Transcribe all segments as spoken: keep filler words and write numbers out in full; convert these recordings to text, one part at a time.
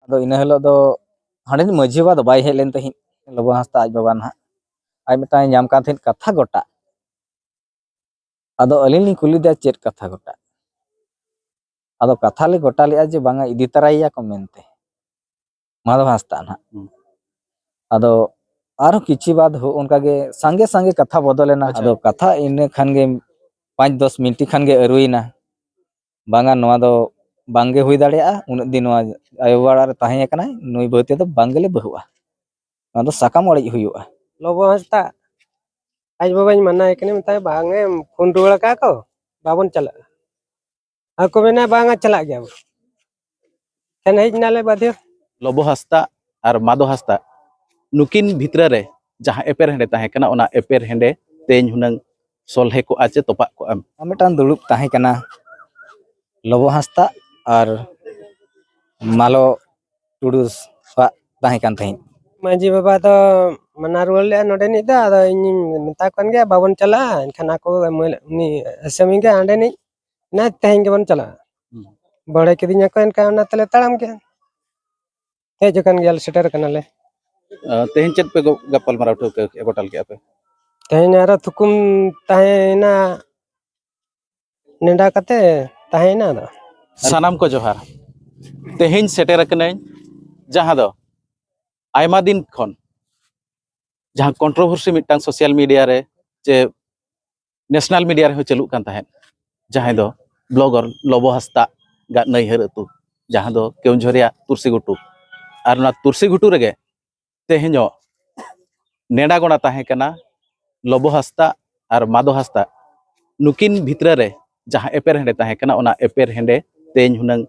ᱟᱫᱚ ᱤᱱᱟᱹ ᱦᱤᱞᱳᱜ ᱫᱚ ᱦᱟᱸᱰᱮ ᱢᱟᱹᱡᱷᱤ ᱵᱟᱵᱟ ᱫᱚ ᱵᱟᱭ ᱦᱮᱡ ᱞᱮᱱ ᱛᱟᱦᱮᱸᱫ, ᱞᱚᱵᱚ ᱦᱟᱸᱥᱫᱟ ᱟᱡ ᱵᱟᱵᱟ ᱱᱟᱦᱟᱜ᱾ ᱟᱡ ᱢᱤᱫᱴᱟᱝ ᱧᱟᱢ ᱠᱟᱱ ᱛᱟᱦᱮᱸᱫ ᱠᱟᱛᱷᱟ ᱜᱚᱴᱟ᱾ ᱟᱫᱚ ᱟᱹᱞᱤᱧ ᱞᱤᱧ ᱠᱩᱞᱤ ᱞᱮᱫᱮᱭᱟ, "ᱪᱮᱫ ᱠᱟᱛᱷᱟ ᱜᱚᱴᱟ?" ᱟᱫᱚ ᱠᱟᱛᱷᱟ ᱞᱮ ᱜᱚᱴᱟ ᱞᱮᱫᱼᱟ ᱡᱮ ᱵᱟᱝᱟ, ᱤᱫᱤ ᱛᱟᱨᱟᱭᱮᱭᱟ ᱠᱚ ᱢᱮᱱᱛᱮ, ᱢᱟᱫᱷᱚᱵ ᱦᱟᱸᱥᱫᱟ ᱱᱟᱦᱟᱜ᱾ ᱦᱩᱸ᱾ ᱟᱫᱚ ᱟᱨᱦᱚᱸ ᱠᱤᱪᱷᱩ ᱵᱟᱫ ᱦᱚ-, ᱚᱱᱠᱟᱜᱮ ᱥᱟᱸᱜᱮ ᱥᱟᱸᱜᱮ ᱠᱟᱛᱷᱟ ᱵᱚᱫᱚᱞᱮᱱᱟ᱾ ᱟᱪᱪᱷᱟ᱾ ᱟᱫᱚ ᱠᱟᱛᱷᱟ ᱤᱱᱟᱹ ᱠᱷᱟᱱ ᱜᱮ ᱯᱟᱸᱪ ᱫᱚᱥ ᱢᱤᱱᱤᱴ ᱠᱷᱟᱱ ᱜᱮ ᱟᱹᱨᱩᱭᱮᱱᱟ, "ᱵᱟᱝᱟ, ᱱᱚᱣᱟ ᱫᱚ ᱵᱟᱝᱜᱮ ᱦᱩᱭ ᱫᱟᱲᱮᱭᱟᱜᱼᱟ, ᱩᱱᱟᱹᱜ ᱫᱤᱱ ᱱᱚᱣᱟ ᱟᱭᱳ ᱵᱟᱵᱟ ᱚᱲᱟᱜ ᱨᱮ ᱛᱟᱦᱮᱸ ᱟᱠᱟᱱᱟᱭ, ᱱᱩᱭ ᱵᱟᱹᱦᱩ ᱛᱮᱫᱚ ᱵᱟᱝ ᱜᱮᱞᱮ ᱵᱟᱹᱦᱩᱜᱼᱟ, ᱱᱚᱣᱟ ᱫᱚ ᱥᱟᱠᱟᱢ ᱚᱲᱮᱡ ᱦᱩᱭᱩᱜᱼᱟ᱾" ᱞᱚᱵᱚ ᱦᱟᱸᱥᱫᱟ ᱟᱡ ᱵᱟᱵᱟᱧ ᱢᱟᱱᱟᱭ ᱠᱟᱱᱟ, ᱢᱮᱛᱟᱭ, "ᱵᱟᱝ ᱮᱢ ᱯᱷᱳᱱ ᱨᱩᱣᱟᱹᱲ ᱟᱠᱟᱫ ᱠᱚ, ᱵᱟᱵᱚᱱ ᱪᱟᱞᱟᱜᱼᱟ᱾" ᱟᱨ ᱠᱚ ᱢᱮᱱᱟ, "ᱵᱟᱝᱟ, ᱪᱟᱞᱟᱜ ᱜᱮᱭᱟ ᱵᱚ᱾" ᱮᱱ ᱦᱮᱡ ᱱᱟᱞᱮ ᱵᱟᱫᱷᱭᱚ᱾ ᱞᱚᱵᱚ ᱦᱟᱸᱥᱫᱟ ᱟᱨ ᱢᱟᱫᱚ ᱦᱟᱸᱥᱫᱟ ᱱᱩᱠᱤᱱ ᱵᱷᱤᱛᱨᱟᱹ ᱨᱮ ᱡᱟᱦᱟᱸ ᱮᱯᱮᱨ ᱦᱮᱸᱰᱮ ᱛᱟᱦᱮᱸ ᱠᱟᱱᱟ, ᱚᱱᱟ ᱮᱯᱮᱨ ᱦᱮᱸᱰᱮ ᱛᱮᱦᱮᱧ ᱦᱩᱱᱟᱹᱝ ᱥᱚᱞᱦᱮ ᱠᱚᱜᱼᱟ ᱪᱮ ᱛᱚᱯᱟᱜ ᱠᱚᱜᱼᱟ? ᱟᱨ ᱢᱤᱫᱴᱟᱝ ᱫᱩᱲᱩᱵ ᱛᱟᱦᱮᱸ ᱠᱟᱱᱟ ᱞᱚᱵᱚ ᱦᱟᱸᱥᱫᱟ ᱟᱨ ᱢᱟᱞᱚ ᱴᱩᱰᱩ ᱥᱟᱜ ᱛᱟᱦᱮᱸ ᱠᱟᱱ ᱛᱟᱦᱮᱸᱫ᱾ ᱢᱟᱹᱡᱷᱤ ᱵᱟᱵᱟ ᱫᱚ ᱢᱟᱱᱟ ᱨᱩᱣᱟᱹᱲ ᱞᱮᱫᱼᱟ ᱱᱚᱰᱮᱱᱤᱡ ᱫᱚ, ᱟᱫᱚ ᱤᱧᱤᱧ ᱢᱮᱛᱟ ᱠᱚ ᱠᱟᱱ ᱜᱮᱭᱟ, "ᱵᱟᱵᱚᱱ ᱪᱟᱞᱟᱜᱼᱟ", ᱮᱱᱠᱷᱟᱱ ᱟᱠᱚ ᱩᱱᱤ ᱟᱥᱟᱢᱤ ᱜᱮ ᱦᱟᱸᱰᱮᱱᱤᱡ, "ᱱᱟ, ᱛᱮᱦᱮᱧ ᱜᱮᱵᱚᱱ ᱪᱟᱞᱟᱜᱼᱟ᱾" ᱦᱩᱸ᱾ ᱵᱟᱲᱟᱭ ᱠᱤᱫᱤᱧᱟ ᱠᱚ, ᱮᱱᱠᱷᱟᱱ ᱚᱱᱟ ᱛᱮᱞᱮ ᱛᱟᱲᱟᱢ ᱠᱮᱜᱼᱟ᱾ ᱦᱮᱡ ᱟᱠᱟᱱ ᱜᱮᱭᱟᱞᱮ, ᱥᱮᱴᱮᱨ ᱟᱠᱟᱱᱟᱞᱮ᱾ ᱟᱸ, ᱛᱮᱦᱮᱧ ᱪᱮᱫ ᱯᱮ ᱜᱚ-, ᱜᱟᱯᱟᱞᱢᱟᱨᱟᱣ ᱴᱷᱟᱹᱣᱠᱟᱹ ᱠᱮᱜᱼᱟ, ᱜᱚᱴᱟᱞ ᱠᱮᱜᱼᱟ ᱯᱮ? ᱛᱮᱦᱮᱧ ᱟᱨᱚ ᱛᱷᱩᱠᱩᱢ ᱛᱟᱦᱮᱸᱭᱮᱱᱟ, ᱱᱮᱰᱟ ᱠᱟᱛᱮ ᱛᱟᱦᱮᱸᱭᱮᱱᱟ ᱟᱫᱚ᱾ ᱥᱟᱱᱟᱢ ᱠᱚ ᱡᱚᱦᱟᱨ᱾ ᱛᱮᱦᱮᱧ ᱥᱮᱴᱮᱨ ᱟᱠᱟᱱᱟᱹᱧ, ᱡᱟᱦᱟᱸ ᱫᱚ ᱟᱭᱢᱟ ᱫᱤᱱ ᱠᱷᱚᱱ ᱡᱟᱦᱟᱸ controversy ᱢᱤᱫᱴᱟᱝ social media ᱨᱮ ᱪᱮ national media ᱨᱮᱦᱚᱸ ᱪᱟᱹᱞᱩᱜ ᱠᱟᱱ ᱛᱟᱦᱮᱸᱫ, ᱡᱟᱦᱟᱸᱭ ᱫᱚ blogger ᱞᱚᱵᱚ ᱦᱟᱸᱥᱫᱟ ᱜᱟᱜ ᱱᱟᱹᱭᱦᱟᱹᱨ ᱟᱹᱛᱩ, ᱡᱟᱦᱟᱸ ᱫᱚ ᱠᱮᱣᱚᱱᱡᱷᱚᱨ ᱨᱮᱭᱟᱜ ᱛᱩᱨᱥᱤ ᱜᱷᱩᱴᱩ᱾ ᱟᱨ ᱚᱱᱟ ᱛᱩᱨᱥᱤ ᱜᱷᱩᱴᱩ ᱨᱮᱜᱮ ᱛᱮᱦᱮᱧᱚᱜ ᱱᱮᱰᱟ ᱜᱚᱸᱰᱟ ᱛᱟᱦᱮᱸ ᱠᱟᱱᱟ ᱞᱚᱵᱚ ᱦᱟᱸᱥᱫᱟ ᱟᱨ ᱢᱟᱫᱚ ᱦᱟᱸᱥᱫᱟ, ᱱᱩᱠᱤᱱ ᱵᱷᱤᱛᱨᱟᱹ ᱨᱮ ᱡᱟᱦᱟᱸ ᱮᱯᱮᱨ ᱦᱮᱸᱰᱮ ᱛᱟᱦᱮᱸ ᱠᱟᱱᱟ, ᱚᱱᱟ ᱮᱯᱮᱨ ᱦᱮᱸᱰᱮ ᱛᱮᱦᱮᱧ ᱦᱩᱱᱟᱹᱝ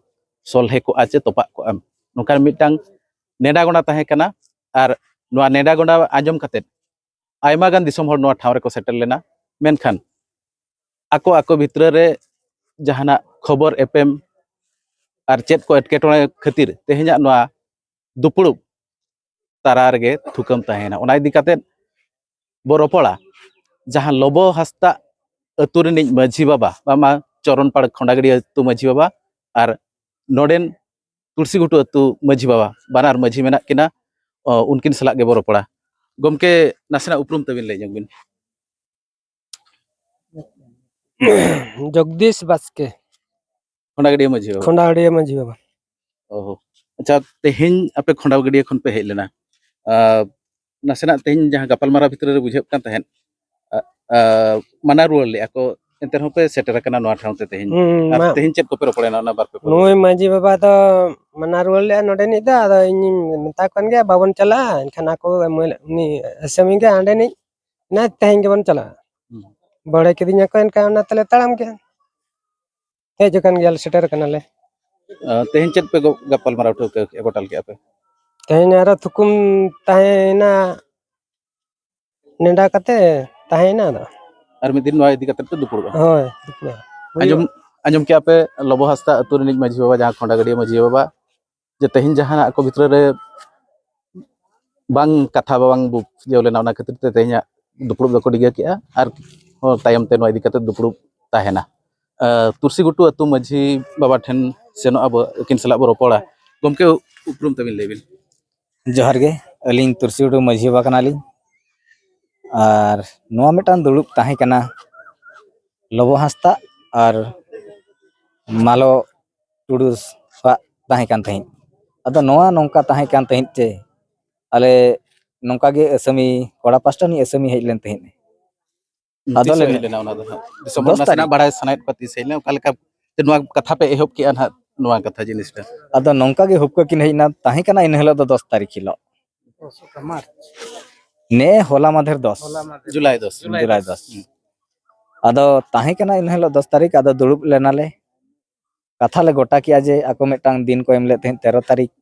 ᱥᱚᱞᱦᱮ ᱠᱚᱜᱼᱟ ᱪᱮ ᱛᱚᱯᱟᱜ ᱠᱚᱜᱼᱟ, ᱱᱚᱝᱠᱟᱱ ᱢᱤᱫᱴᱟᱝ ᱱᱮᱰᱟ ᱜᱚᱸᱰᱟ ᱛᱟᱦᱮᱸ ᱠᱟᱱᱟ᱾ ᱟᱨ ᱱᱚᱣᱟ ᱱᱮᱰᱟ ᱜᱚᱸᱰᱟ ᱟᱸᱡᱚᱢ ᱠᱟᱛᱮᱫ ᱟᱭᱢᱟ ᱜᱟᱱ ᱫᱤᱥᱚᱢ ᱦᱚᱲ ᱱᱚᱣᱟ ᱴᱷᱟᱶ ᱨᱮᱠᱚ ᱥᱮᱴᱮᱨ ᱞᱮᱱᱟ, ᱢᱮᱱᱠᱷᱟᱱ ᱟᱠᱚ ᱟᱠᱚ ᱵᱷᱤᱛᱨᱟᱹ ᱨᱮ ᱡᱟᱦᱟᱱᱟᱜ ᱠᱷᱚᱵᱚᱨ ᱮᱯᱮᱢ ᱟᱨ ᱪᱮᱫ ᱠᱚ ᱮᱴᱠᱮᱴᱚᱬᱮ ᱠᱷᱟᱹᱛᱤᱨ ᱛᱮᱦᱮᱧᱟᱜ ᱱᱚᱣᱟ ᱫᱩᱯᱲᱩᱵ ᱛᱟᱨᱟ ᱨᱮᱜᱮ ᱛᱷᱩᱠᱟᱹᱢ ᱛᱟᱦᱮᱸᱭᱮᱱᱟ᱾ ᱚᱱᱟ ᱤᱫᱤ ᱠᱟᱛᱮᱫ ᱵᱚ ᱨᱚᱯᱚᱲᱟ ᱡᱟᱦᱟᱸ ᱞᱚᱵᱚ ᱦᱟᱸᱥᱫᱟ ᱟᱹᱛᱩ ᱨᱤᱱᱤᱡ ᱢᱟᱹᱡᱷᱤ ᱵᱟᱵᱟ, ᱵᱟᱝᱢᱟ ᱪᱚᱨᱚᱱᱯᱟᱲ ᱠᱷᱚᱸᱰᱟᱜᱟᱹᱲᱤᱭᱟᱹ ᱟᱹᱛᱩ ᱢᱟᱹᱡᱷᱤ ᱵᱟᱵᱟ, ᱟᱨ ᱱᱚᱰᱮᱱ ᱛᱩᱞᱥᱤ ᱜᱷᱩᱴᱩ ᱟᱹᱛᱩ ᱢᱟᱹᱡᱷᱤ ᱵᱟᱵᱟ, ᱵᱟᱱᱟᱨ ᱢᱟᱹᱡᱷᱤ ᱢᱮᱱᱟᱜ ᱠᱤᱱᱟ, ᱚ, ᱩᱱᱠᱤᱱ ᱥᱟᱞᱟᱜ ᱜᱮᱵᱚ ᱨᱚᱯᱚᱲᱟ᱾ ᱜᱚᱢᱠᱮ, ᱱᱟᱥᱮᱱᱟᱜ ᱩᱯᱨᱩᱢ ᱛᱟᱹᱵᱤᱱ ᱞᱟᱹᱭ ᱧᱚᱜ ᱵᱤᱱ᱾ ᱡᱚᱜᱽᱫᱤᱥ ᱵᱟᱥᱠᱮ, ᱠᱷᱚᱸᱰᱟᱜᱟᱹᱰᱤᱭᱟᱹ ᱢᱟᱹᱡᱷᱤ ᱵᱟᱵᱟ᱾ ᱠᱷᱚᱸᱰᱟᱜᱟᱹᱰᱤᱭᱟᱹ ᱢᱟᱹᱡᱷᱤ ᱵᱟᱵᱟ᱾ ᱚᱦᱚ᱾ ᱟᱪᱪᱷᱟ, ᱛᱮᱦᱮᱧ ᱟᱯᱮ ᱠᱷᱚᱸᱰᱟᱜᱟᱹᱰᱤᱭᱟᱹ ᱠᱷᱚᱱ ᱯᱮ ᱦᱮᱡ ᱞᱮᱱᱟ᱾ ᱟᱨ ᱱᱟᱥᱮᱱᱟᱜ ᱛᱮᱦᱮᱧ ᱡᱟᱦᱟᱸ ᱜᱟᱯᱟᱞᱢᱟᱨᱟᱣ ᱵᱷᱤᱛᱨᱤ ᱨᱮ ᱵᱩᱡᱷᱟᱹᱜ ᱠᱟᱱ ᱛᱟᱦᱮᱸᱫ, ᱟ, ᱟ, ᱢᱟᱱᱟ ᱨᱩᱣᱟᱹᱲ ᱞᱮᱫᱼᱟ ᱠᱚ, ᱮᱱᱛᱮ ᱨᱮᱦᱚᱸ ᱯᱮ ᱥᱮᱴᱮᱨ ᱟᱠᱟᱱᱟ ᱱᱚᱣᱟ ᱴᱷᱟᱶ ᱛᱮ ᱛᱮᱦᱮᱧ᱾ ᱦᱩᱸ, ᱟᱨ ᱢᱟ- ᱛᱮᱦᱮᱧ ᱪᱮᱫ ᱠᱚᱯᱮ ᱨᱚᱯᱚᱲᱮᱱᱟ ᱚᱱᱟ ᱵᱟᱨ ᱯᱮ ᱯᱚᱫ? ᱱᱩᱭ ᱢᱟᱹᱡᱷᱤ ᱵᱟᱵᱟ ᱫᱚ ᱢᱟᱱᱟ ᱨᱩᱣᱟᱹᱲ ᱞᱮᱫᱼᱟ ᱱᱚᱰᱮᱱᱤᱡ ᱫᱚ, ᱟᱫᱚ ᱤᱧᱤᱧ ᱢᱮᱛᱟ ᱠᱚ ᱠᱟᱱ ᱜᱮᱭᱟ ᱵᱟᱵᱚᱱ ᱪᱟᱞᱟᱜᱼᱟ, ᱮᱱᱠᱷᱟᱱ ᱟᱠᱚ ᱮᱢ-, ᱩᱱᱤ ᱮᱥᱮᱢᱤ ᱜᱮ ᱦᱟᱸᱰᱮᱱᱤᱡ, ᱱᱟ ᱛᱮᱦᱮᱧ ᱜᱮᱵᱚᱱ ᱪᱟᱞᱟᱜᱼᱟ᱾ ᱦᱩᱸ᱾ ᱵᱟᱲᱮ ᱠᱤᱫᱤᱧᱟ ᱠᱚ, ᱮᱱᱠᱷᱟᱱ ᱚᱱᱟ ᱛᱮᱞᱮ ᱛᱟᱲᱟᱢ ᱠᱮᱜᱼᱟ᱾ ᱦᱮᱡ ᱟᱠᱟᱱ ᱜᱮᱭᱟᱞᱮ, ᱥᱮᱴᱮᱨ ᱟᱠᱟᱱᱟᱞᱮ᱾ ᱟ, ᱛᱮᱦᱮᱧ ᱪᱮᱫ ᱯᱮ ᱜᱚ-, ᱜᱟᱯᱟᱞᱢᱟᱨᱟᱣ ᱴᱷᱟᱹᱣᱠᱟᱹ ᱠᱮᱜᱼᱟ, ᱜᱚᱴᱟ ᱞᱮᱫᱼᱟ ᱯᱮ? ᱛᱮᱦᱮᱧ ᱟᱨᱚ ᱛᱷᱩᱠᱩᱢ ᱛᱟᱦᱮᱸᱭᱮᱱᱟ, ᱱᱮᱰᱟ ᱠᱟᱛᱮ ᱛᱟᱦᱮᱸᱭᱮᱱᱟ ᱟᱫᱚ᱾ ᱟᱨ ᱢᱤᱫ ᱫᱤᱱ ᱱᱚᱣᱟ ᱤᱫᱤ ᱠᱟᱛᱮ ᱯᱮ ᱫᱩᱯᱲᱩᱵᱼᱟ? ᱦᱳᱭ, ᱫᱩᱯᱲᱩᱵ᱾ ᱟᱸᱡᱚᱢ, ᱟᱸᱡᱚᱢ ᱠᱮᱜᱼᱟ ᱯᱮ ᱞᱚᱵᱚ ᱦᱟᱸᱥᱫᱟ ᱟᱹᱛᱩ ᱨᱤᱱᱤᱡ ᱢᱟᱹᱡᱷᱤ ᱵᱟᱵᱟ, ᱡᱟᱦᱟᱸ ᱠᱷᱚᱸᱰᱟᱜᱟᱹᱰᱤᱭᱟᱹ ᱢᱟᱹᱡᱷᱤ ᱵᱟᱵᱟ, ᱡᱮ ᱛᱮᱦᱮᱧ ᱡᱟᱦᱟᱸ ᱟᱠᱚ ᱵᱷᱤᱛᱨᱤ ᱨᱮ ᱵᱟᱝ ᱠᱟᱛᱷᱟ ᱵᱟᱝ ᱵᱩᱡᱷᱟᱹᱣ ᱞᱮᱱᱟ, ᱚᱱᱟ ᱠᱷᱟᱹᱛᱤᱨ ᱛᱮ ᱛᱮᱦᱮᱧᱟᱜ ᱫᱩᱯᱲᱩᱵ ᱫᱚᱠᱚ ᱰᱤᱜᱟᱹ ᱠᱮᱜᱼᱟ ᱟᱨ ᱦᱚᱸ ᱛᱟᱭᱚᱢ ᱛᱮ ᱱᱚᱣᱟ ᱤᱫᱤ ᱠᱟᱛᱮ ᱫᱩᱯᱲᱩᱵ ᱛᱟᱦᱮᱱᱟ᱾ ᱟ, ᱛᱩᱨᱥᱤ ᱜᱷᱩᱴᱩ ᱟᱹᱛᱩ ᱢᱟᱹᱡᱷᱤ ᱵᱟᱵᱟ ᱴᱷᱮᱱ ᱥᱮᱱᱚᱜ ᱟᱵᱚ, ᱟᱹᱠᱤᱱ ᱥᱟᱞᱟᱜ ᱵᱚ ᱨᱚᱯᱚᱲᱟ᱾ ᱜᱚᱢᱠᱮ, ᱩᱯᱨᱩᱢ ᱛᱟᱹᱵᱤᱱ ᱞᱟᱹᱭ ᱵᱤᱱ᱾ ᱡᱚᱦᱟᱨ ᱜᱮ, ᱟᱹᱞᱤᱧ ᱛᱩᱨᱥᱤ ᱜᱷᱩᱴᱩ ᱢᱟᱹᱡᱷᱤ ᱵᱟᱵᱟ ᱠᱟᱱᱟᱞᱤᱧ᱾ ᱟᱨ ᱱᱚᱣᱟ ᱢᱤᱫᱴᱟᱝ ᱫᱩᱲᱩᱵ ᱛᱟᱦᱮᱸ ᱠᱟᱱᱟ ᱞᱚᱵᱚ ᱦᱟᱸᱥᱫᱟ ᱟᱨ ᱢᱟᱞᱚ ᱴᱩᱰᱩ ᱥᱟᱜ ᱛᱟᱦᱮᱸ ᱠᱟᱱ ᱛᱟᱦᱮᱸᱫ᱾ ᱟᱫᱚ ᱱᱚᱣᱟ ᱱᱚᱝᱠᱟ ᱛᱟᱦᱮᱸ ᱠᱟᱱ ᱛᱟᱦᱮᱸᱫ ᱡᱮ ᱟᱞᱮ ᱱᱚᱝᱠᱟ ᱜᱮ ᱟᱥᱟᱢᱤ, ᱠᱚᱲᱟ ᱯᱟᱥᱴᱟ ᱨᱤᱱᱤᱡ ᱟᱥᱟᱢᱤ ᱦᱮᱡ ᱞᱮᱱ ᱛᱟᱦᱮᱸᱫ᱾ ᱟᱫᱚ ᱛᱤᱥ ᱞᱮ ᱦᱩᱭ ᱞᱮᱱᱟ ᱚᱱᱟ ᱫᱚ ᱦᱟᱸᱜ? ᱰᱤᱥᱮᱢᱵᱚᱨ ᱫᱚᱥ ᱱᱟᱥᱮᱱᱟᱜ ᱛᱟᱹᱨᱤᱠᱷ᱾ ᱵᱟᱲᱟᱭ ᱥᱟᱱᱟᱭᱮᱫ ᱠᱚᱣᱟ, ᱛᱤᱥ ᱦᱮᱡ ᱞᱮᱱᱟ, ᱚᱠᱟ ᱞᱮᱠᱟ ᱛᱮ ᱱᱚᱣᱟ ᱠᱟᱛᱷᱟ ᱯᱮ ᱮᱦᱚᱵ ᱠᱮᱜᱼᱟ ᱱᱟᱦᱟᱜ, ᱱᱚᱣᱟ ᱠᱟᱛᱷᱟ ᱡᱤᱱᱤᱥᱴᱟ? ᱟᱫᱚ ᱱᱚᱝᱠᱟ ᱜᱮ ᱦᱩᱯᱠᱟᱹ ᱠᱤᱱ ᱦᱮᱡ ᱮᱱᱟ, ᱛᱟᱦᱮᱸ ᱠᱟᱱᱟ ᱤᱱᱟᱹ ᱦᱤᱞᱳᱜ ᱫᱚ ᱫᱚᱥ ᱛᱟᱹᱨᱤᱠᱷ ᱦᱤᱞᱳᱜ᱾ ᱱᱮ ᱦᱚᱞᱟ ᱢᱟᱫᱷᱮᱨ ᱫᱚᱥ᱾ ᱡᱩᱞᱟᱭ ᱫᱚᱥ᱾ ᱡᱩᱞᱟᱭ ᱫᱚᱥ᱾ ᱦᱩᱸ᱾ ᱟᱫᱚ ᱛᱟᱦᱮᱸ ᱠᱟᱱᱟ ᱤᱱᱟᱹ ᱦᱤᱞᱳᱜ ᱫᱚᱥ ᱛᱟᱹᱨᱤᱠᱷ, ᱟᱫᱚ ᱫᱩᱲᱩᱵ ᱞᱮᱱᱟᱞᱮ᱾ ᱠᱟᱛᱷᱟ ᱞᱮ ᱜᱚᱴᱟ ᱠᱮᱜᱼᱟ ᱡᱮ ᱟᱠᱚ ᱢᱤᱫᱴᱟᱝ ᱫᱤᱱ ᱠᱚ ᱮᱢ ᱞᱮᱫ ᱛᱟᱦᱮᱸᱫ, ᱛᱮᱨᱚ ᱛᱟᱹᱨᱤᱠᱷ᱾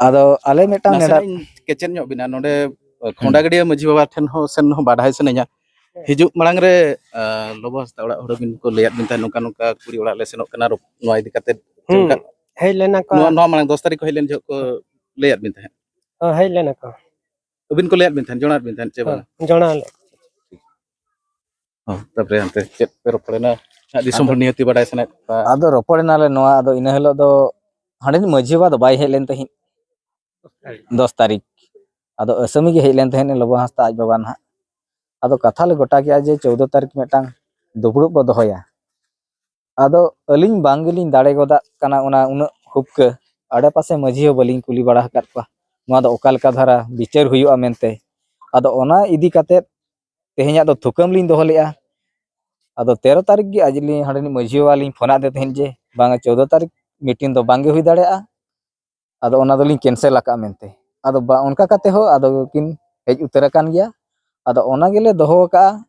ᱟᱫᱚ ᱟᱞᱮ ᱢᱤᱫᱴᱟᱝ ᱱᱮᱰᱟ- ᱱᱟᱥᱮᱱᱟᱜ ᱤᱧ ᱠᱮᱪᱮᱫ ᱧᱚᱜ ᱵᱤᱱᱟ ᱱᱚᱰᱮ, ᱠᱷᱚᱸᱰᱟᱜᱟᱹᱰᱤᱭᱟᱹ ᱢᱟᱹᱡᱷᱤ ᱵᱟᱵᱟ ᱴᱷᱮᱱ ᱦᱚᱸ ᱥᱮᱱ ᱦᱚᱸ ᱵᱟᱰᱟᱭ ᱥᱟᱱᱟᱧᱟ᱾ ᱦᱤᱡᱩᱜ ᱢᱟᱲᱟᱝ ᱨᱮ, ᱟ, ᱞᱚᱵᱚ ᱦᱟᱸᱥᱫᱟ ᱚᱲᱟᱜ ᱦᱚᱲ ᱵᱤᱱ ᱠᱚ ᱞᱟᱹᱭᱟᱫ ᱵᱤᱱ ᱛᱟᱦᱮᱸᱫ, ᱱᱚᱝᱠᱟ ᱱᱚᱝᱠᱟ ᱠᱩᱲᱤ ᱚᱲᱟᱜ ᱞᱮ ᱥᱮᱱᱚᱜ ᱠᱟᱱᱟ, ᱨᱚᱯ-, ᱱᱚᱣᱟ ᱤᱫᱤ ᱠᱟᱛᱮ ᱪᱮᱫ ᱦᱩᱸ, ᱞᱮᱠᱟ? ᱦᱮᱡ ᱞᱮᱱᱟ ᱠᱚ᱾ ᱱᱚᱣᱟ, ᱱᱚᱣᱟ ᱢᱟᱲᱟᱝ ᱫᱚᱥ ᱛᱟᱹᱨᱤᱠᱷ ᱠᱚ ᱦᱮᱡ ᱞᱮᱱ ᱡᱚᱦᱚᱜ ᱠᱚ ᱞᱟᱹᱭᱟᱫ ᱵᱤᱱ ᱛᱟᱦᱮᱸᱫ? ᱦᱚᱸ, ᱦᱮᱡ ᱞᱮᱱᱟ ᱠᱚ᱾ ᱟᱹᱵᱤᱱ ᱠᱚ ᱞᱟᱹᱭᱟᱫ ᱵᱤᱱ ᱛᱟᱦᱮᱸᱫ, ᱡᱚᱲᱟᱣᱟᱫ ᱵᱤᱱ ᱛᱟᱦᱮᱸᱫ ᱪᱮ ᱵᱟᱝ? ᱦᱚᱸ, ᱡᱚᱲᱟᱣ ᱞᱮᱫ᱾ ᱦᱚᱸ, ᱛᱟᱯᱚᱨᱮ ᱦᱟᱱᱛᱮ ᱪᱮᱫ ᱯᱮ ᱨᱚᱯᱚᱲᱮᱱᱟ? ᱫᱤᱥᱚᱢ ᱦᱚᱲ ᱱᱤᱦᱟᱹᱛᱤ ᱵᱟᱰᱟᱭ ᱥᱟᱱᱟᱭᱮᱫ ᱠᱚᱣᱟ᱾ ᱟᱫᱚ ᱨᱚᱯᱚᱲ ᱮᱱᱟᱞᱮ ᱱᱚᱣᱟ, ᱟᱫᱚ ᱤᱱᱟᱹ ᱦᱤᱞᱳᱜ ᱫᱚ ᱦᱟᱸᱰᱮᱱᱤᱡ ᱢᱟᱹᱡᱷᱤ ᱵᱟᱵᱟ ᱫᱚ ᱵᱟᱭ ᱦᱮᱡ ᱞᱮᱱ ᱛᱟᱦᱮᱸᱫ᱾ ᱫᱚᱥ ᱛᱟᱹᱨᱤᱠᱷ᱾ ᱟᱫᱚ ᱟᱹᱥᱟᱹᱢᱤ ᱜᱮ ᱦᱮᱡ ᱞᱮᱱ ᱛᱟᱦᱮᱸᱫ ᱞᱚᱵᱚ ᱦᱟᱸᱥᱫᱟ ᱟᱡ ᱵᱟᱵᱟ ᱱᱟᱦᱟᱜ᱾ ᱟᱫᱚ ᱠᱟᱛᱷᱟ ᱞᱮ ᱜᱚᱴᱟ ᱠᱮᱜᱼᱟ ᱡᱮ ᱪᱳᱫᱽᱫᱚ ᱛᱟᱹᱨᱤᱠᱷ ᱢᱤᱫᱴᱟᱝ ᱫᱩᱯᱲᱩᱵ ᱵᱚ ᱫᱚᱦᱚᱭᱟ᱾ ᱟᱫᱚ ᱟᱹᱞᱤᱧ ᱵᱟᱝ ᱜᱮᱞᱤᱧ ᱫᱟᱲᱮ ᱜᱚᱫᱟᱜ ᱠᱟᱱᱟ ᱚᱱᱟ ᱩᱱᱟᱹᱜ ᱦᱩᱯᱠᱟᱹ᱾ ᱟᱰᱮᱯᱟᱥᱮ ᱢᱟᱹᱡᱷᱤ ᱦᱚᱸ ᱵᱟᱹᱞᱤᱧ ᱠᱩᱞᱤ ᱵᱟᱲᱟ ᱟᱠᱟᱫ ᱠᱚᱣᱟ ᱱᱚᱣᱟ ᱫᱚ ᱚᱠᱟ ᱞᱮᱠᱟ ᱫᱷᱟᱨᱟ ᱵᱤᱪᱟᱹᱨ ᱦᱩᱭᱩᱜᱼᱟ ᱢᱮᱱᱛᱮ᱾ ᱟᱫᱚ ᱚᱱᱟ ᱤᱫᱤ ᱠᱟᱛᱮᱫ ᱛᱮᱦᱮᱧᱟᱜ ᱫᱚ ᱛᱷᱩᱠᱟᱹᱢ ᱞᱤᱧ ᱫᱚᱦᱚ ᱞᱮᱜᱼᱟ᱾ ᱟᱫᱚ ᱛᱮᱨᱚ ᱛᱟᱹᱨᱤᱠᱷ ᱜᱮ ᱟᱡ ᱞᱤᱧ ᱦᱟᱸᱰᱮᱱᱤᱡ ᱢᱟᱹᱡᱷᱤ ᱵᱟᱵᱟ ᱞᱤᱧ ᱯᱷᱳᱱ ᱟᱫᱮ ᱛᱟᱦᱮᱸᱫ ᱡᱮ, "ᱵᱟᱝᱟ, ᱪᱳᱫᱽᱫᱚ ᱛᱟᱹᱨᱤᱠᱷ ᱢᱤᱴᱤᱝ ᱫᱚ ᱵᱟᱝ ᱜᱮ ᱦᱩᱭ ᱫᱟᱲᱮᱭᱟᱜᱼᱟ, ᱟᱫᱚ ᱚᱱᱟ ᱫᱚᱞᱤᱧ ᱠᱮᱱᱥᱮᱞ ᱟᱠᱟᱫᱼᱟ" ᱢᱮᱱᱛᱮ᱾ ᱟᱫᱚ ᱵᱟ-, ᱚᱱᱠᱟ ᱠᱟᱛᱮ ᱦᱚᱸ ᱟᱫᱚ ᱠᱤᱱ ᱦᱮᱡ ᱩᱛᱟᱹᱨ ᱟᱠᱟᱱ ᱜᱮᱭᱟ᱾ ᱟᱫᱚ ᱚᱱᱟ ᱜᱮᱞᱮ ᱫᱚᱦᱚ ᱟᱠᱟᱫᱼᱟ,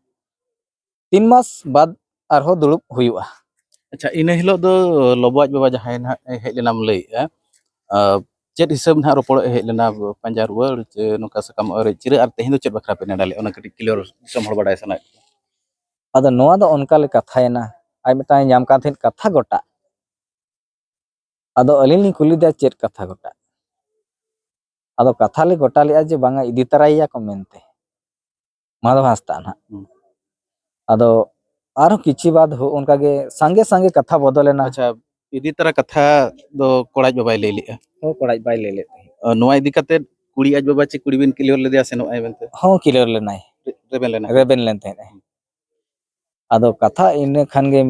ᱛᱤᱱ ᱢᱟᱥ ᱵᱟᱫᱽ ᱟᱨᱦᱚᱸ ᱫᱩᱲᱩᱵ ᱦᱩᱭᱩᱜᱼᱟ᱾ ᱟᱪᱪᱷᱟ, ᱤᱱᱟᱹ ᱦᱤᱞᱳᱜ ᱫᱚ ᱞᱚᱵᱚ ᱟᱡ ᱵᱟᱵᱟ ᱡᱟᱦᱟᱸᱭ ᱱᱟᱦᱟᱜ ᱦᱮᱡ ᱞᱮᱱᱟᱢ ᱞᱟᱹᱭᱮᱜᱼᱟ, ᱟᱸ, ᱪᱮᱫ ᱦᱤᱥᱟᱹᱵ ᱱᱟᱦᱟᱜ ᱨᱚᱯᱚᱲᱚᱜ ᱮ ᱦᱮᱡ ᱞᱮᱱᱟ, ᱯᱟᱸᱡᱟ ᱨᱩᱣᱟᱹᱲ ᱪᱮ ᱱᱚᱝᱠᱟ ᱥᱟᱠᱟᱢ ᱟᱹᱨᱤᱡ ᱪᱤᱨᱟᱹ, ᱟᱨ ᱛᱮᱦᱮᱧ ᱫᱚ ᱪᱮᱫ ᱵᱟᱠᱷᱨᱟ ᱯᱮ ᱱᱮᱰᱟ ᱞᱮᱫᱼᱟ, ᱚᱱᱟ ᱠᱟᱹᱴᱤᱡ ᱠᱞᱤᱭᱟᱨ ᱫᱤᱥᱚᱢ ᱦᱚᱲ ᱵᱟᱰᱟᱭ ᱥᱟᱱᱟᱭᱮᱫ ᱠᱚᱣᱟ᱾ ᱟᱫᱚ ᱱᱚᱣᱟ ᱫᱚ ᱚᱱᱠᱟ ᱞᱮ ᱠᱟᱛᱷᱟᱭᱮᱱᱟ, ᱟᱡ ᱢᱤᱫᱴᱟᱝ ᱮ ᱧᱟᱢ ᱠᱟᱱ ᱛᱟᱦᱮᱸᱫ ᱠᱟᱛᱷᱟ ᱜᱚᱴᱟ᱾ ᱟᱫᱚ ᱟᱹᱞᱤᱧ ᱞᱤᱧ ᱠᱩᱞᱤ ᱞᱮᱫᱮᱭᱟ ᱪᱮᱫ ᱠᱟᱛᱷᱟ ᱜᱚᱴᱟ᱾ ᱟᱫᱚ ᱠᱟᱛᱷᱟ ᱞᱮ ᱜᱚᱴᱟ ᱞᱮᱫᱼᱟ ᱡᱮ ᱵᱟᱝᱟ, ᱤᱫᱤ ᱛᱟᱨᱟᱭᱮᱭᱟ ᱠᱚ ᱢᱮᱱᱛᱮ, ᱢᱟᱫᱷᱚᱵ ᱦᱟᱸᱥᱫᱟ ᱱᱟᱦᱟᱜ᱾ ᱦᱩᱸ᱾ ᱟᱫᱚ ᱟᱨᱦᱚᱸ ᱠᱤᱪᱷᱩ ᱵᱟᱫ ᱦᱚᱸ ᱚᱱᱠᱟ ᱜᱮ ᱥᱟᱸᱜᱮ ᱥᱟᱸᱜᱮ ᱠᱟᱛᱷᱟ ᱵᱚᱫᱚᱞᱮᱱᱟ᱾ ᱟᱪᱪᱷᱟ, ᱤᱫᱤ ᱛᱟᱨᱟ ᱠᱟᱛᱷᱟ ᱫᱚ ᱠᱚᱲᱟ ᱟᱡ ᱵᱟᱵᱟᱭ ᱞᱟᱹᱭ ᱞᱮᱫᱼᱟ? ᱦᱚᱸ, ᱠᱚᱲᱟ ᱟᱡ ᱵᱟᱵᱟᱭ ᱞᱟᱹᱭ ᱞᱮᱫ ᱛᱟᱦᱮᱸᱫ᱾ ᱟᱸ, ᱱᱚᱣᱟ ᱤᱫᱤ ᱠᱟᱛᱮ ᱠᱩᱲᱤ ᱟᱡ ᱵᱟᱵᱟ ᱪᱮ ᱠᱩᱲᱤ ᱵᱤᱱ ᱠᱞᱤᱭᱟᱨ ᱞᱮᱫᱮᱭᱟ ᱥᱮ ᱱᱚᱜᱼᱚᱭ ᱢᱮᱱᱛᱮ? ᱦᱚᱸ, ᱠᱞᱤᱭᱟᱨ ᱞᱮᱱᱟᱭ᱾ ᱨᱮ-, ᱨᱮᱵᱮᱱ ᱞᱮᱱᱟ? ᱨᱮᱵᱮᱱ ᱞᱮᱱ ᱛᱟᱦᱮᱸᱫ᱾ ᱟᱫᱚ ᱠᱟᱛᱷᱟ ᱤᱱᱟᱹ ᱠᱷᱟᱱ ᱜᱮ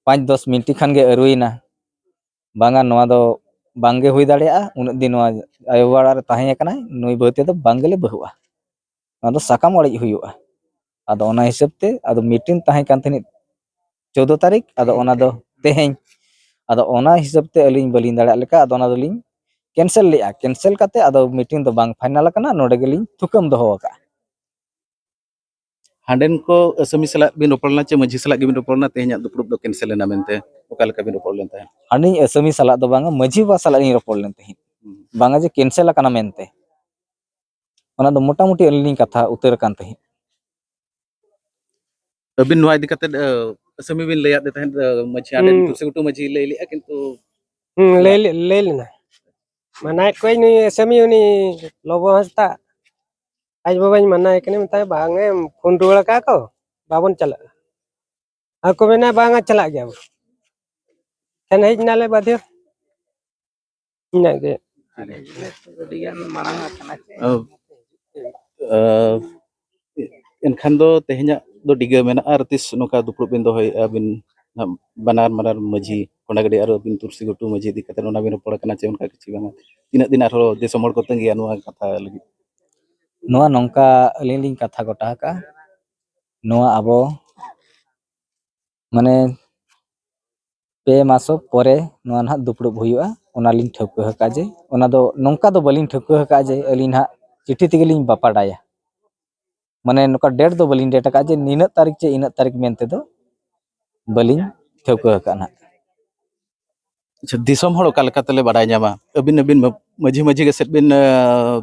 ᱯᱟᱸᱪ ᱫᱚᱥ ᱢᱤᱱᱤᱴ ᱠᱷᱟᱱ ᱜᱮ ᱟᱹᱨᱩᱭᱮᱱᱟ᱾ ᱵᱟᱝᱟ, ᱱᱚᱣᱟ ᱫᱚ ᱵᱟᱝ ᱜᱮ ᱦᱩᱭ ᱫᱟᱲᱮᱭᱟᱜᱼᱟ, ᱩᱱᱟᱹᱜ ᱫᱤᱱ ᱱᱚᱣᱟ ᱟᱭᱳ ᱵᱟᱵᱟ ᱚᱲᱟᱜ ᱨᱮ ᱛᱟᱦᱮᱸ ᱟᱠᱟᱱᱟᱭ, ᱱᱩᱭ ᱵᱟᱹᱦᱩ ᱛᱮᱫᱚ ᱵᱟᱝ ᱜᱮᱞᱮ ᱵᱟᱹᱦᱩᱜᱼᱟ, ᱱᱚᱣᱟ ᱫᱚ ᱥᱟᱠᱟᱢ ᱚᱲᱮᱡ ᱦᱩᱭᱩᱜᱼᱟ᱾ ᱟᱫᱚ ᱚᱱᱟ ᱦᱤᱥᱟᱹᱵ ᱛᱮ ᱟᱫᱚ ᱢᱤᱴᱤᱝ ᱛᱟᱦᱮᱸ ᱠᱟᱱ ᱛᱟᱦᱮᱸᱫ ᱪᱳᱫᱽᱫᱚ ᱛᱟᱹᱨᱤᱠᱷ, ᱟᱫᱚ ᱚᱱᱟ ᱫᱚ ᱛᱮᱦᱮᱧ, ᱟᱫᱚ ᱚᱱᱟ ᱦᱤᱥᱟᱹᱵ ᱛᱮ ᱟᱹᱞᱤᱧ ᱵᱟᱹᱞᱤᱧ ᱫᱟᱲᱮᱭᱟᱜ ᱞᱮᱠᱟ ᱟᱫᱚ ᱚᱱᱟ ᱫᱚᱞᱤᱧ ᱠᱮᱱᱥᱮᱞ ᱞᱮᱜᱼᱟ᱾ ᱠᱮᱱᱥᱮᱞ ᱠᱟᱛᱮ ᱟᱫᱚ ᱢᱤᱴᱤᱝ ᱫᱚ ᱵᱟᱝ ᱯᱷᱟᱭᱱᱟᱞ ᱟᱠᱟᱱᱟ, ᱱᱚᱰᱮ ᱜᱮᱞᱤᱧ ᱛᱷᱩᱠᱟᱹᱢ ᱫᱚᱦᱚ ᱟᱠᱟᱜᱼᱟ᱾ ᱦᱟᱸᱰᱮᱱ ᱠᱚ ᱟᱹᱥᱟᱹᱢᱤ ᱥᱟᱞᱟᱜ ᱵᱤᱱ ᱨᱚᱯᱚᱲ ᱞᱮᱱᱟ ᱪᱮ ᱢᱟᱹᱡᱷᱤ ᱥᱟᱞᱟᱜ ᱜᱮᱵᱤᱱ ᱨᱚᱯᱚᱲ ᱞᱮᱱᱟ ᱛᱮᱦᱮᱧᱟᱜ ᱫᱩᱯᱲᱩᱵ ᱫᱚ ᱠᱮᱱᱥᱮᱞ ᱮᱱᱟ ᱢᱮᱱᱛᱮ? ᱚᱠᱟ ᱞᱮᱠᱟ ᱵᱤᱱ ᱨᱚᱯᱚᱲ ᱞᱮᱱ ᱛᱟᱦᱮᱸᱫ? ᱦᱟᱸᱰᱮᱱᱤᱡ ᱟᱹᱥᱟᱹᱢᱤ ᱥᱟᱞᱟᱜ ᱫᱚ ᱵᱟᱝᱟ, ᱢᱟᱹᱡᱷᱤ ᱵᱟᱵᱟ ᱥᱟᱞᱟᱜ ᱞᱤᱧ ᱨᱚᱯᱚᱲ ᱞᱮᱱ ᱛᱟᱦᱮᱸᱫ᱾ ᱦᱩᱸ᱾ ᱵᱟᱝᱟ ᱡᱮ ᱠᱮᱱᱥᱮᱞ ᱟᱠᱟᱱᱟ ᱢᱮᱱᱛᱮ᱾ ᱚᱱᱟ ᱫᱚ ᱢᱚᱴᱟᱢᱩᱴᱤ ᱟᱹᱞᱤᱧ ᱞᱤᱧ ᱠᱟᱛᱷᱟ ᱩᱛᱟᱹᱨ ᱟᱠᱟᱱ ᱛᱟᱦᱮᱸᱫ᱾ ᱟᱹᱵᱤᱱ ᱱᱚᱣᱟ ᱤᱫᱤ ᱠᱟᱛᱮᱫ, ᱟᱹ, ᱟᱹᱥᱟᱹᱢᱤ ᱵᱤᱱ ᱞᱟᱹᱭᱟᱫ ᱫᱤ ᱛᱟᱦᱮᱸᱫ, ᱟᱹ, ᱢᱟᱹᱡᱷᱤ ᱦᱟᱸᱰᱮᱱ ᱦᱩᱸ᱾ ᱠᱩᱥᱤ ᱜᱷᱩᱴᱩ ᱢᱟᱹᱡᱷᱤ ᱞᱟᱹᱭ ᱞᱮᱜᱼᱟ, ᱠᱤᱱᱛᱩ ᱦᱩᱸ, ᱞᱟᱹᱭ ᱞᱮ-, ᱞᱟᱹᱭ ᱞᱮᱱᱟ᱾ ᱢᱟᱱᱟᱭᱮᱫ ᱠᱚᱣᱟᱧ ᱱᱩᱭ ᱟᱹᱥᱟᱹᱢᱤ, ᱩᱱᱤ ᱞᱚᱵᱚ ᱦᱟᱸᱥᱫᱟ᱾ ᱟᱡ ᱵᱟᱵᱟᱧ ᱢᱟᱱᱟᱭᱮ ᱠᱟᱱᱟ, ᱢᱮᱛᱟᱭ, "ᱵᱟᱝ ᱮ ᱯᱷᱳᱱ ᱨᱩᱣᱟᱹᱲ ᱟᱠᱟᱫ ᱠᱚ, ᱵᱟᱵᱚᱱ ᱪᱟᱞᱟᱜᱼᱟ᱾" ᱟᱨ ᱠᱚ ᱢᱮᱱᱟ, "ᱵᱟᱝᱟ, ᱪᱟᱞᱟᱜ ᱜᱮᱭᱟ ᱵᱚ᱾" ᱮᱱᱠᱷᱟᱱ ᱦᱮᱡ ᱮᱱᱟᱞᱮ ᱵᱟᱫᱷᱭᱚ᱾ ᱤᱱᱟᱹᱜ ᱜᱮ᱾ ᱟᱹᱰᱤᱜᱟᱱ ᱢᱟᱲᱟᱝ ᱟᱠᱟᱱᱟ ᱪᱮ? ᱚ, ᱟᱨ ᱮᱱᱠᱷᱟᱱ ᱫᱚ ᱛᱮᱦᱮᱧᱟᱜ ᱫᱚ ᱰᱤᱜᱟᱹ ᱢᱮᱱᱟᱜᱼᱟ᱾ ᱟᱨ ᱛᱤᱥ ᱱᱚᱝᱠᱟ ᱫᱩᱯᱲᱩᱵ ᱵᱤᱱ ᱫᱚᱦᱚᱭᱮᱫᱼᱟ ᱟᱹᱵᱤᱱ, ᱵᱟᱱᱟᱨ, ᱵᱟᱱᱟᱨ ᱢᱟᱹᱡᱷᱤ, ᱠᱚᱸᱰᱟᱜᱟᱹᱰᱤ ᱟᱨ ᱟᱹᱵᱤᱱ ᱛᱩᱨᱥᱤ ᱜᱷᱩᱴᱩ ᱢᱟᱹᱡᱷᱤ ᱤᱫᱤ ᱠᱟᱛᱮ ᱚᱱᱟ ᱵᱤᱱ ᱨᱚᱯᱚᱲ ᱠᱟᱱᱟ ᱪᱮ ᱚᱱᱠᱟ ᱠᱤᱪᱷᱩ ᱵᱟᱝᱟ? ᱛᱤᱱᱟᱹᱜ ᱫᱤᱱ ᱟᱨᱦᱚᱸ ᱫᱤᱥᱚᱢ ᱦᱚᱲ ᱠᱚ ᱛᱟᱺᱜᱤᱭᱟ ᱱᱚᱣᱟ ᱠᱟᱛᱷᱟ ᱞᱟᱹᱜᱤᱫ? ᱱᱚᱣᱟ ᱱᱚᱝᱠᱟ ᱟᱹᱞᱤᱧ ᱞᱤᱧ ᱠᱟᱛᱷᱟ ᱜᱚᱴᱟ ᱟᱠᱟᱫᱼᱟ, ᱱᱚᱣᱟ ᱟᱵᱚ ᱢᱟᱱᱮ ᱯᱮ ᱢᱟᱥᱚ ᱯᱚᱨᱮ ᱱᱚᱣᱟ ᱱᱟᱦᱟᱜ ᱫᱩᱯᱲᱩᱵ ᱦᱩᱭᱩᱜᱼᱟ, ᱚᱱᱟᱞᱤᱧ ᱴᱷᱟᱹᱣᱠᱟᱹ ᱟᱠᱟᱫᱼᱟ᱾ ᱡᱮ ᱚᱱᱟ ᱫᱚ ᱱᱚᱝᱠᱟ ᱫᱚ ᱵᱟᱹᱞᱤᱧ ᱴᱷᱟᱹᱣᱠᱟᱹ ᱟᱠᱟᱫᱼᱟ ᱡᱮ ᱟᱹᱞᱤᱧ ᱱᱟᱦᱟᱜ ᱪᱤᱴᱷᱤ ᱛᱮᱜᱮᱞᱤᱧ ᱵᱟᱯᱟᱰᱟᱭᱟ, ᱢᱟᱱᱮ ᱱᱚᱝᱠᱟ ᱰᱮᱴ ᱫᱚ ᱵᱟᱹᱞᱤᱧ ᱰᱮᱴ ᱟᱠᱟᱫᱼᱟ ᱡᱮ ᱱᱤᱱᱟᱹᱜ ᱛᱟᱹᱨᱤᱠᱷ ᱪᱮ ᱤᱱᱟᱹᱜ ᱛᱟᱹᱨᱤᱠᱷ ᱢᱮᱱᱛᱮ ᱫᱚ ᱵᱟᱹᱞᱤᱧ ᱴᱷᱟᱹᱣᱠᱟᱹ ᱟᱠᱟᱫᱼᱟ ᱱᱟᱦᱟᱜ᱾ ᱟᱪᱪᱷᱟ, ᱫᱤᱥᱚᱢ ᱦᱚᱲ ᱚᱠᱟ ᱞᱮᱠᱟ ᱛᱮᱞᱮ ᱵᱟᱰᱟᱭ ᱧᱟᱢᱟ? ᱟᱹᱵᱤᱱ, ᱟᱹᱵᱤᱱ ᱢᱟᱹᱡᱷᱤ ᱢᱟᱹᱡᱷᱤ ᱜᱮ ᱥᱮᱫ ᱵᱤᱱ, ᱟᱸ,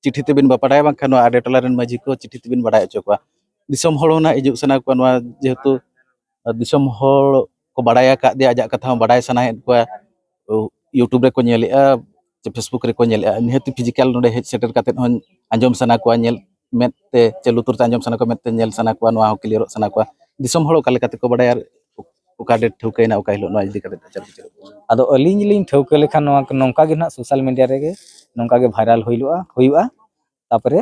ᱪᱤᱴᱷᱤ ᱛᱮᱵᱤᱱ ᱵᱟᱯᱟᱰᱟᱭᱟ, ᱵᱟᱝᱠᱷᱟᱱ ᱱᱚᱣᱟ ᱟᱰᱮ ᱴᱚᱞᱟ ᱨᱮᱱ ᱢᱟᱹᱡᱷᱤ ᱠᱚ ᱪᱤᱴᱷᱤ ᱛᱮᱵᱤᱱ ᱵᱟᱰᱟᱭ ᱦᱚᱪᱚ ᱠᱚᱣᱟ? ᱫᱤᱥᱚᱢ ᱦᱚᱲ ᱦᱚᱸ ᱱᱟᱦᱟᱜ ᱦᱤᱡᱩᱜ ᱥᱟᱱᱟ ᱠᱚᱣᱟ, ᱱᱚᱣᱟ ᱡᱮᱦᱮᱛᱩ, ᱟᱸ, ᱫᱤᱥᱚᱢ ᱦᱚᱲ ᱠᱚ ᱵᱟᱰᱟᱭ ᱟᱠᱟᱫᱮᱭᱟ, ᱟᱡᱟᱜ ᱠᱟᱛᱷᱟ ᱦᱚᱸ ᱵᱟᱰᱟᱭ ᱥᱟᱱᱟᱭᱮᱫ ᱠᱚᱣᱟ, ᱳ, YouTube ᱨᱮᱠᱚ ᱧᱮᱞᱮᱫᱼᱟ, ᱪᱮ Facebook ᱨᱮᱠᱚ ᱧᱮᱞᱮᱫᱼᱟ, ᱱᱤᱦᱟᱹᱛ ᱯᱷᱤᱡᱤᱠᱟᱞ ᱱᱚᱰᱮ ᱦᱮᱡ ᱥᱮᱴᱮᱨ ᱠᱟᱛᱮᱫ ᱦᱚᱸ ᱟᱸᱡᱚᱢ ᱥᱟᱱᱟ ᱠᱚᱣᱟ, ᱧᱮᱞ ᱢᱮᱫ ᱛᱮ ᱪᱮ ᱞᱩᱛᱩᱨ ᱛᱮ ᱟᱸᱡᱚᱢ ᱥᱟᱱᱟ ᱠᱚᱣᱟ, ᱢᱮᱫ ᱛᱮ ᱧᱮᱞ ᱥᱟᱱᱟ ᱠᱚᱣᱟ, ᱱᱚᱣᱟ ᱦᱚᱸ ᱠᱞᱤᱭᱟᱨᱚᱜ ᱥᱟᱱᱟ ᱠᱚᱣᱟ᱾ ᱫᱤᱥᱚᱢ ᱦᱚᱲ ᱚᱠᱟ ᱞᱮᱠᱟ ᱛᱮᱠᱚ ᱵᱟᱰᱟᱭᱟ ᱟᱨ ᱚᱠᱟ ᱰᱮᱴ ᱴᱷᱟᱹᱣᱠᱟᱹᱭᱮᱱᱟ, ᱚᱠᱟ ᱦᱤᱞᱳᱜ ᱱᱚᱣᱟ ᱤᱫᱤ ᱠᱟᱛᱮ ᱟᱪᱟᱨ ᱵᱤᱪᱟᱹᱨ? ᱟᱫᱚ ᱟᱹᱞᱤᱧ ᱞᱤᱧ ᱴᱷᱟᱹᱣᱠᱟᱹ ᱞᱮᱠᱷᱟᱱ ᱱᱚᱣᱟ ᱱᱚᱝᱠᱟ ᱜᱮ ᱱᱟᱦᱟᱜ ᱥᱳᱥᱟᱞ ᱢᱤᱰᱤᱭᱟ ᱨᱮᱜᱮ ᱱᱚᱝᱠᱟ ᱜᱮ ᱵᱷᱟᱭᱨᱟᱞ ᱦᱩᱭᱩᱜᱼᱟ, ᱦᱩᱭᱩᱜᱼᱟ᱾ ᱛᱟᱯᱚᱨᱮ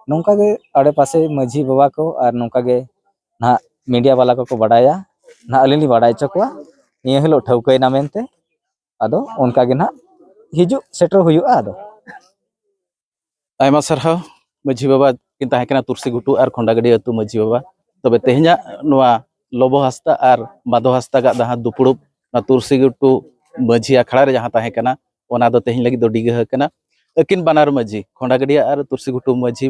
ᱱᱚᱝᱠᱟ ᱜᱮ ᱟᱲᱮᱯᱟᱥᱮ ᱢᱟᱹᱡᱷᱤ ᱵᱟᱵᱟ ᱠᱚ ᱟᱨ ᱱᱚᱝᱠᱟ ᱜᱮ ᱱᱟᱦᱟᱜ ᱢᱤᱰᱤᱭᱟ ᱵᱟᱞᱟ ᱠᱚᱠᱚ ᱵᱟᱰᱟᱭᱟ, ᱱᱟᱦᱟᱜ ᱟᱹᱞᱤᱧ ᱞᱤᱧ ᱵᱟᱰᱟᱭ ᱦᱚᱪᱚ ᱠᱚᱣᱟ ᱱᱤᱭᱟᱹ ᱦᱤᱞᱳᱜ ᱴᱷᱟᱹᱣᱠᱟᱹᱭᱮᱱᱟ ᱢᱮᱱᱛᱮ᱾ ᱟᱫᱚ ᱚᱱᱠᱟ ᱜᱮ ᱱᱟᱦᱟᱜ ᱦᱤᱡᱩᱜ ᱥᱮᱴᱮᱨ ᱦᱩᱭᱩᱜᱼᱟ᱾ ᱟᱫᱚ ᱟᱭᱢᱟ ᱥᱟᱨᱦᱟᱣ ᱢᱟᱹᱡᱷᱤ ᱵᱟᱵᱟ ᱠᱤᱱ ᱛᱟᱦᱮᱸ ᱠᱟᱱᱟ ᱛᱩᱨᱥᱤ ᱜᱷᱩᱴᱩ ᱟᱨ ᱠᱷᱚᱸᱰᱟᱜᱟᱹᱰᱤ ᱟᱹᱛᱩ ᱢᱟᱹᱡᱷᱤ ᱵᱟᱵᱟ᱾ ᱛᱚᱵᱮ ᱛᱮᱦᱮᱧᱟᱜ ᱱᱚᱣᱟ ᱞᱚᱵᱚ ᱦᱟᱸᱥᱫᱟ ᱟᱨ ᱢᱟᱫᱷᱚ ᱦᱟᱸᱥᱫᱟᱜᱟᱜ ᱡᱟᱦᱟᱸ ᱫᱩᱯᱲᱩᱵ ᱱᱚᱣᱟ ᱛᱩᱨᱥᱤ ᱜᱷᱩᱴᱩ ᱢᱟᱹᱡᱷᱤ ᱟᱠᱷᱲᱟ ᱨᱮ ᱡᱟᱦᱟᱸ ᱛᱟᱦᱮᱸ ᱠᱟᱱᱟ, ᱚᱱᱟ ᱫᱚ ᱛᱮᱦᱮᱧ ᱞᱟᱹᱜᱤᱫ ᱫᱚ ᱰᱤᱜᱟᱹ ᱟᱠᱟᱱᱟ᱾ ᱟᱹᱠᱤᱱ ᱵᱟᱱᱟᱨ ᱢᱟᱹᱡᱷᱤ, ᱠᱷᱚᱸᱰᱟᱜᱟᱹᱰᱤᱭᱟᱹ ᱟᱨ ᱛᱩᱨᱥᱤ ᱜᱷᱩᱴᱩ ᱢᱟᱹᱡᱷᱤ,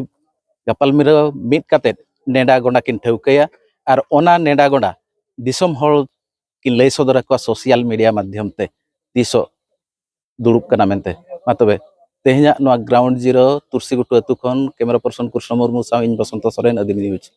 ᱜᱟᱯᱟᱞᱢᱟᱨᱟᱣ ᱢᱤᱫ ᱠᱟᱛᱮᱫ ᱱᱮᱰᱟ ᱜᱚᱸᱰᱟ ᱠᱤᱱ ᱴᱷᱟᱹᱣᱠᱟᱹᱭᱟ᱾ ᱟᱨ ᱚᱱᱟ ᱱᱮᱰᱟ ᱜᱚᱸᱰᱟ ᱫᱤᱥᱚᱢ ᱦᱚᱲ ᱠᱤᱱ ᱞᱟᱹᱭ ᱥᱚᱫᱚᱨ ᱟᱠᱚᱣᱟ ᱥᱳᱥᱟᱞ ᱢᱤᱰᱤᱭᱟ ᱢᱟᱫᱽᱫᱷᱚᱢ ᱛᱮ ᱛᱤᱥᱚᱜ ᱫᱩᱲᱩᱵ ᱠᱟᱱᱟ ᱢᱮᱱᱛᱮ᱾ ᱢᱟ ᱛᱚᱵᱮ, ᱛᱮᱦᱮᱧᱟᱜ ᱱᱚᱣᱟ ᱜᱨᱟᱣᱩᱱᱰ ᱡᱤᱨᱳ ᱛᱩᱨᱥᱤ ᱜᱷᱩᱴᱩ ᱟᱹᱛᱩ ᱠᱷᱚᱱ ᱠᱮᱢᱮᱨᱟ ᱯᱟᱨᱥᱚᱱ ᱠᱨᱤᱥᱱᱚ ᱢᱩᱨᱢᱩ ᱥᱟᱶ ᱤᱧ ᱵᱚᱥᱚᱱᱛᱚ ᱥᱚᱨᱮᱱ, ᱟᱹᱫᱤᱢ ᱱᱤᱭᱩᱡᱽ᱾